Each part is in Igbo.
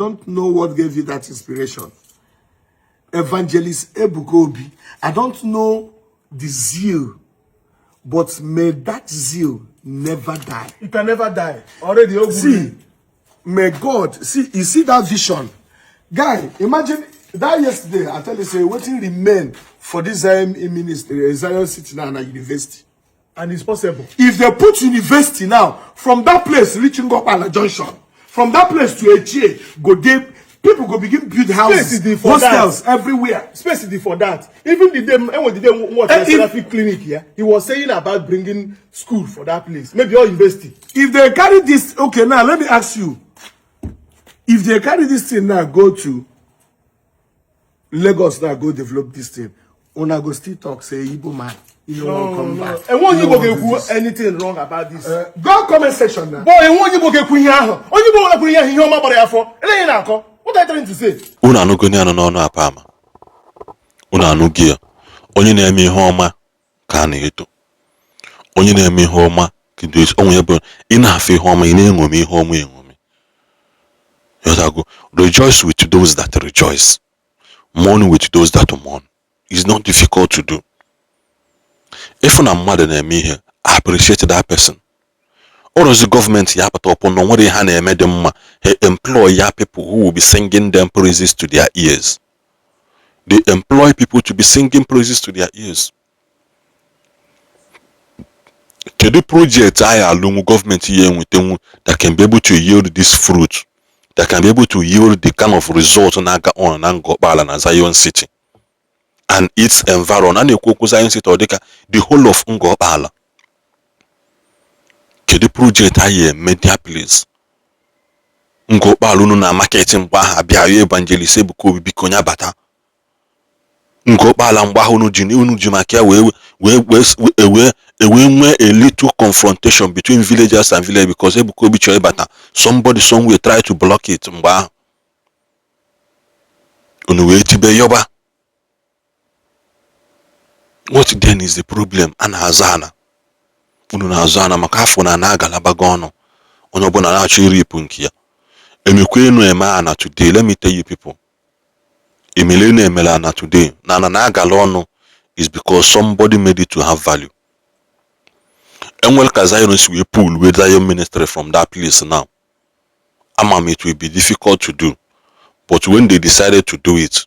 don't know what gave you that inspiration. Evangelist Ebuka Obi, I don't know the zeal, but may that zeal never die. You can never die. Already, oh, See, may God see, you see that vision. Guy, imagine that yesterday, I tell you, say, wetin remain for this Zion ministry, Zion City now, na university. And it's possible. If they put university now, from that place reaching Ngokpala Junction, from that place to Echie, go dey, people go begin build houses, is the for hostels everywhere. Space is for that. Even the day, when the day what Eh, the Seraphic clinic here, he was saying about bringing school for that place. Maybe all university. If they carry this, okay, now let me ask you. If they carry this thing now, go to Lagos now, go develop this thing, una go still talk, say, Igbo man, you no wan come back. And one You no Igbo wan do ga-ekwu this. Anything wrong about this. Go comment section now. Boy, enwe onye Igbo ga-ekwu ihe ahụ. Onye Igbo nwere kwuru ihe ahụ, ihe ọma gbara ya afọ. Ele ihe na-akọ. What are you trying to say? Unu anụgo ya nọ n'ọnụ apa ama unu anụgo ya. Onye na-eme ihe ọma ka a na-eto. Onye na-eme ihe ọma kedu onwe ya bụ ị na-afụ ihe ọma, ị na-eṅomi ihe ọma eṅomi. Ịghọtago? Rejoice with those that rejoice, mourn with those that mourn. It's not difficult to do. Ịfụ na mmadụ na-eme ihe, appreciate that person. Ọrụzi gọọmenti ya pụta ọpụ na onwere ihe ha na-eme dị mma, ha employ ya people who will be singing them praises to their ears. They employ people to be singing praises to their ears. Kedu project anyị alụnwu gọọmenti ya enwetenwu that can be able to yield this fruit, that can be able to yield the kind of result na-aga on na Ngokpala na Zion City and its environ? A na-ekwu okwu Zion City, ọ dịka the whole of Ngokpala. Kedu project anyị eme their place? Ngokpala unu na market mgbe ahụ abịa ya Evangelist Ebuka Obi, biko nya bata Ngokpala. Mgbe ahụ unu ji maka ya wee nwee a little confrontation between villagers and village because Ebuka Obi chọrọ ịbata. Somebody somewhere try to block it. Mgbe ahụ unu wee tibe yọba. What then is the problem? A na-azụ ana, unu na-azụ ana maka afọ na na-agalabago ọnụ. Onye ọbụla na-achọ iripụ nke ya. Emekwa enu eme ana today. Let me tell you people, emele enu emela ana today na ana na-agala ọnụ is because somebody made it to have value. Enwere ka Zion si wee pull wee Zion ministry from that place now. Ama m it will be difficult to do, but when they decided to do it,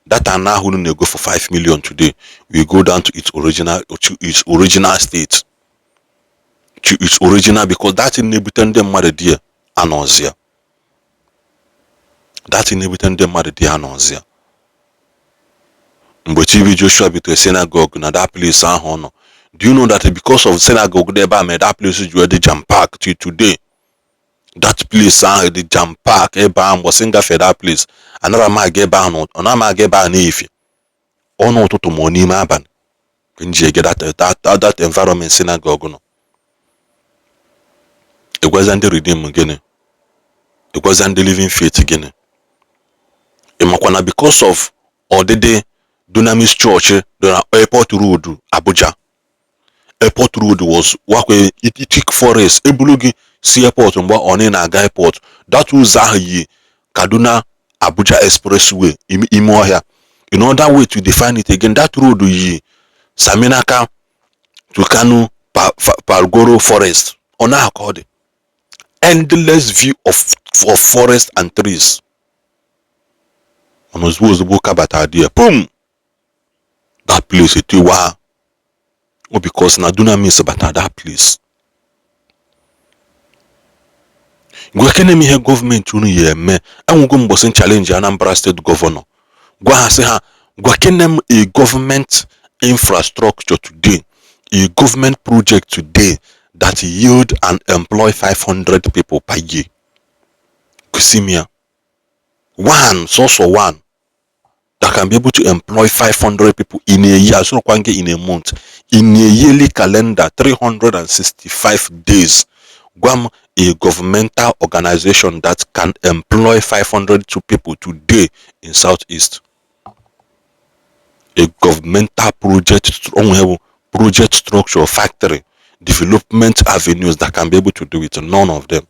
that ana ahụ unu na-ego for 5 million today will go down to its original state, to its original, because that thing na-ebute ndị mmadụ dị ya anọzi ya. That thing na-ebute ndị mmadụ dị ya anọzi ya. Mgbe TB Joshua bitere synagogue na that place ahụ ọ nọ, do you know that because of synagogue dị ebe a mere that place ji wee dị jam pack till today? That place ahụ dị jam pack ebe ahụ. Mgbọsị ngafe that place, anara m aga ebe ahụ, ọ na m aga ebe ahụ n'efife ọnụ ụtụtụ ma ọ n'ime abalị ka m ji ege that environment synagogue nọ. Ịgwaza ndị Redeem gịnị? Ịgwaza ndị Living Faith gịnị? Ị makwa na because of ọdịdị Dunamis Church dị na Airport Road, Abuja, Airport Road was wakwe thick forest. Ebulu gị si airport mgbe ọ na na-aga airport, that ụzọ ahụ yi Kaduna Abuja Expressway ime ọhịa. In other way to define it again, that road yi Saminaka to Kano Palgoro forest. Ọ na ka ọ dị endless view of forest and trees. Mana ozugbo ozugbo ụka batara there, boom, that place etiwa o, because na Dunamis batara that place. Gwa kene m ihe gọọmenti unu ya eme. Enwego mgbọsị challenge Anambra State governor, gwa ha sị ha gwa kene m a government infrastructure today, a government project today that yield and employ 500 people per year. Gosi m ya one, sọsọ one that can be able to employ 500 people in a year. Sorokwa nke in a month, in a yearly calendar, 365 days. Gwa m a governmental organization that can employ 500 to people today in Southeast. A governmental project, onwe project structure, factory development avenues that can be able to do it. None of them.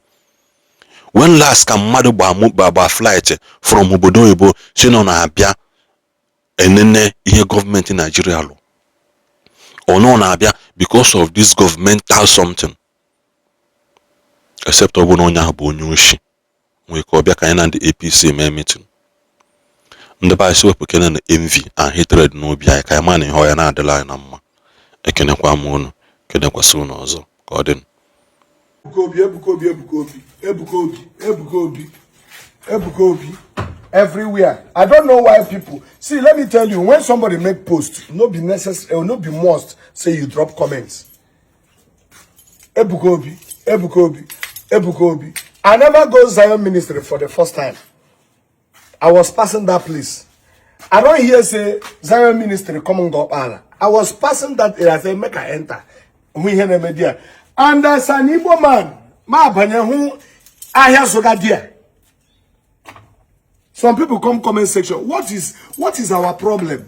When last ka mmadụ gba flight from obodo oyibo si nọ na-abịa enene ihe gọọmenti Naijiria lụ? Ọ nọ na-abịa because of this governmental something, except ọ bụrụ na onye ahụ bụ onye oshi nwee ka ọ bịa ka anyị na ndị APC mee meeting. Ndị be anyị si wepụ kene na envy and hatred n'obi anyị, ka anyị ma na ihe ọ ya na-adịla anyị na mma. Ekenekwa m unu, kenekwasị unu ọzọ. Ka ọ dị. Ebuka Obi, Ebuka Obi, Ebuka Obi, Ebuka Obi, Ebuka Obi, Ebuka Obi, everywhere. I don't know why people see. Let me tell you, when somebody make post, no be necessary, no be must say you drop comments. Ebuka Obi, Ebuka Obi, Ebuka Obi. I never go Zion Ministry for the first time. I was passing that place. I don hear say Zion Ministry come Ngor. I was passing that area. I say, make I enter. Hụ ihe na-eme there. And as an Igbo man, ma abanye hụ ahịa zụga there. Some people come comment section. What is our problem?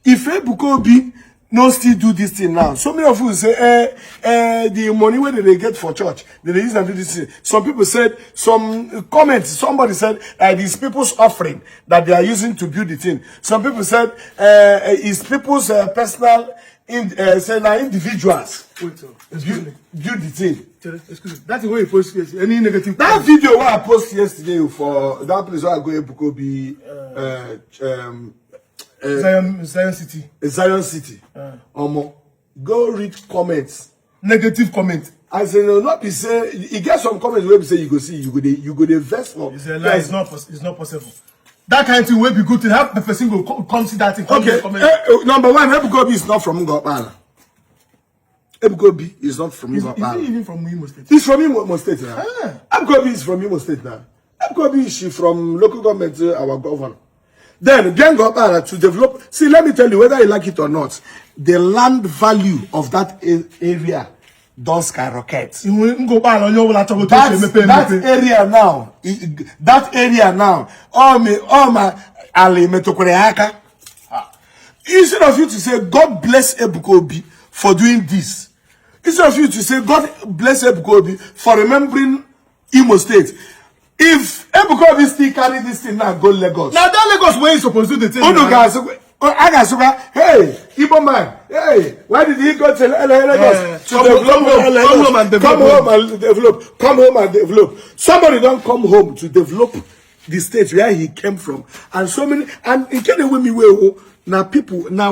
If Ebuka Obi no still do this thing now, so many of you say, the money where they get for church, they use and do this thing. Some people said, some comments, somebody said, these people's offering that they are using to build the thing. Some people said, it's people's personal, say now individuals Wait, oh, excuse build, me. Build the thing. Chere, excuse me. That is where you post yes, any negative. That video where I post yesterday for that place where I go Ebuka Obi, Zion City. Zion City. Omo, go read comments. Negative comment. I say no, not be say e get some comments wey be say you go see, you go dey vex for. It's a lie. It's not possible. That kind of thing will be good to have the person go come see that thing. Come Okay, comment. Number one, Ebuka Obi is not from Ngor Okpala. Ebuka Obi is not from Is Ngor Okpala. he even from Imo State? He's from Imo State now. Ah. Ebuka Obi is from Imo State now. Ebuka Obi is from local government, our governor. Then Ngor Okpala to develop. See, let me tell you, whether you like it or not, the land value of that area don skyrocket. Ihu Ngor Okpala onye ọbụla chọrọ otu esi That, emepe that emepe. area now, that area now, all me, all my ali metụkwara ya aka. Instead of you to say, "God bless Ebuka Obi for doing this," instead of you to say, "God bless Ebuka Obi for remembering Imo State," if Ebuka Obi still carry this thing now go Lagos, Na that Lagos where he suppose do the thing. unu Na. ga-asịkwa, a ga-asịkwa, "Hey, Igbo man, hey, why did he go to Lagos to develop Come home, Lagos? Come home and develop. Come home and develop. Come home and develop." Somebody don come home to develop the state where he came from, and so many, and nke na-ewe m iwe wo na people na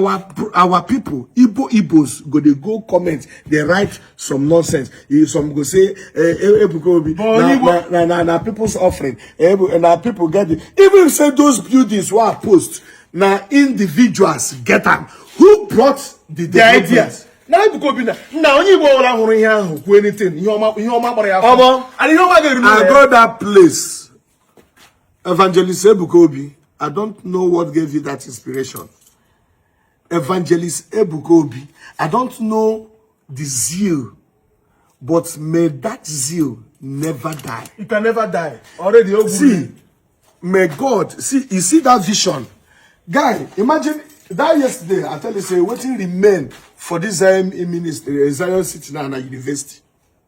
our people, Igbo, Igbos go dey go comment, dey write some nonsense. Some go say, Ebuka Obi But na, na people's offering. Na people get it. Even if say those buildings wey I post na individuals get am, who brought the The idea. development? Na Ebuka Obi na na onye Igbo ọbụla hụrụ ihe ahụ kwuo anything, ihe ọma gbara ya afọ. Omo, And ihe ọma ga-eru I n'ụlọ ya. go that place. Evangelist Ebuka Obi, I don't know what gave you that inspiration. Evangelist Ebuka Obi, I don't know the zeal, but may that zeal never die. You can never die. Already, o gburu. See, may God see, you see that vision. Guy, imagine that yesterday, I tell you, say, wetin remain for this Zion ministry, Zion City now, na university.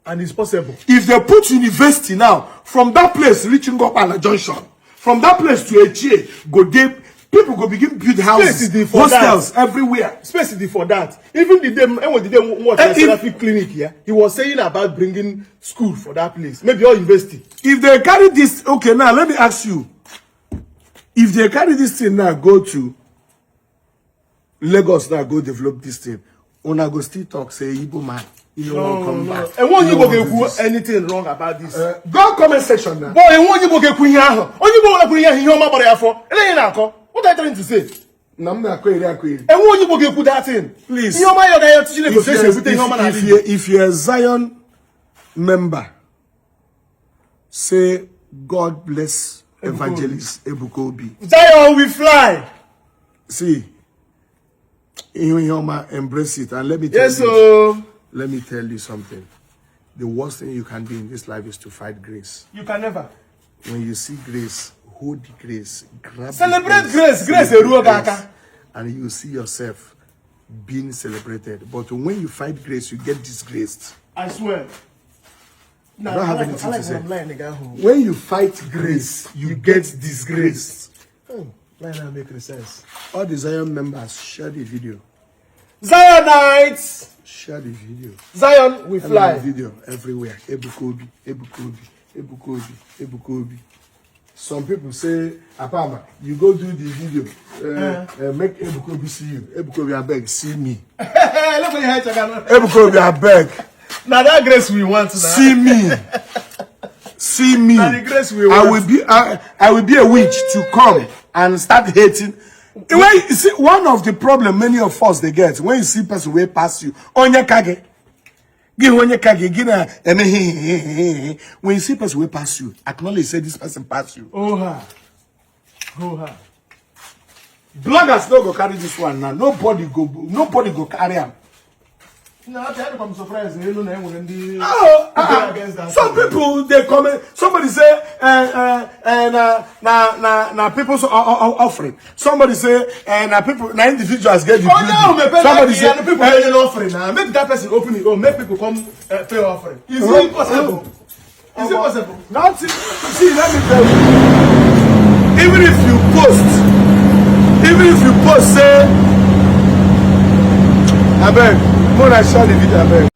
And it's possible. If they put university now, from that place reaching Ngor Okpala Junction, from that place to Echie, go dey, people go begin build houses, Space is the for hostels everywhere. Space is for that. Even the day, when the day watch Eh, the Seraphic clinic here, he was saying about bringing school for that place, maybe all university. If they carry this, okay, now let me ask you. If they carry this thing now, go to Lagos now, go develop this thing, una go still talk, say, "Igbo man, you no wan come back." Enwe onye You no Igbo wan do ga-ekwu this. anything wrong about this. Go comment section now. But enwe onye Igbo ga-ekwu ihe ahụ. Onye Igbo ọbụla kwuru ihe ahụ, ihe ọma gbara ya afọ. Ele ihe na-akọ. What are you trying to say? Na m na-akọ eri akọ eri. Enwe onye Igbo ga-ekwu that thing. Please. Ihe ọma ya ọ ga-ya Chineke If otu esi you're, ebute ihe ọma n'ala if, Igbo. if you're a Zion member, say, "God bless Evangelist Ebuka Obi." Zion we fly. See, ihe ọma, embrace it. And let me tell Yes, you, o. let me tell you something. The worst thing you can do in this life is to fight grace. You can never. When you see grace, hold the grace, grab the Celebrate grace. Grace celebrate eruo gị aka. And you see yourself being celebrated. But when you fight grace, you get disgraced. I swear. I don't have anything I to say. Line gị ahụ. When you fight grace, you get disgraced. Line ahụ make sense. All the Zion members, share the video. Zionites! Share the video. Zion, we Share fly. the video everywhere. Ebuka Obi, Ebuka Obi, Ebuka Obi, Ebuka Obi. Some people say, "Apama, you go do the video. Make Ebuka Obi see you. Ebuka Obi, abeg, see me. Look what you had, Chagano. Ebuka Obi, abeg, Na that grace we want now. see me. See me." Na the grace we I want. will be a witch to come and start hating. When you see, one of the problem many of us they get when you see person wey pass you, onye ka gị, gị hụ onye ka gị, gị na-eme he. When you see person wey pass you, acknowledge say this person pass you. Oh ha. Oh ha. Bloggers no go carry this one now. Nobody go carry am. Na okay, I'm surprised. You know, na enwere ndị Oh, against that. some people they comment. Somebody say, na people's offering. Somebody say, na people, na individuals get the Oh no, building. me Somebody say say, people pay offering now. Make that person open it or make people come pay offering. Is it possible? Is it possible? Not see. Let me tell you. Even if you post, even if you post, say, abeg, more I share the video, abeg.